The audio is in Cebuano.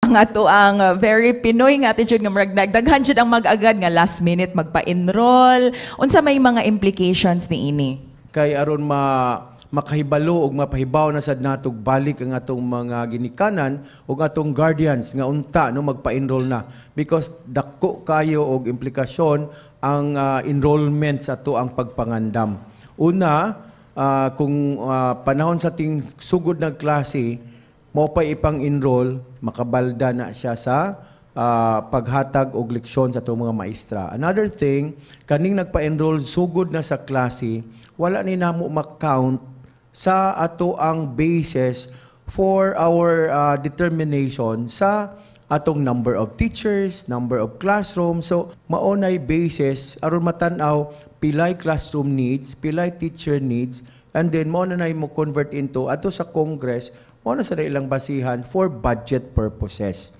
Ang ato ang very Pinoy nga attitude nga murag nagdaghan jud ang mag-agad nga last minute magpa-enroll. Unsa may mga implications niini? Kay aron makahibalo ug mapahibaw na sad natog balik ang atong mga ginikanan ug atong guardians nga unta, no, magpa-enroll na because dako kayo og implikasyon ang enrollment sa ato ang pagpangandam. Una, kung panahon sa ting sugod ng klase mo pa ipang-enroll, makabalda na siya sa paghatag og leksyon sa atong mga maestra. Another thing, kaning nagpa-enroll sugod na sa klase, wala ni namo ma-count sa ato ang basis for our determination sa atong number of teachers, number of classrooms. So, mao nay basis aron matan-aw pilay classroom needs, pilay teacher needs, and then mao na nay mo convert into ato sa Congress, mao na sa ilang basihan for budget purposes.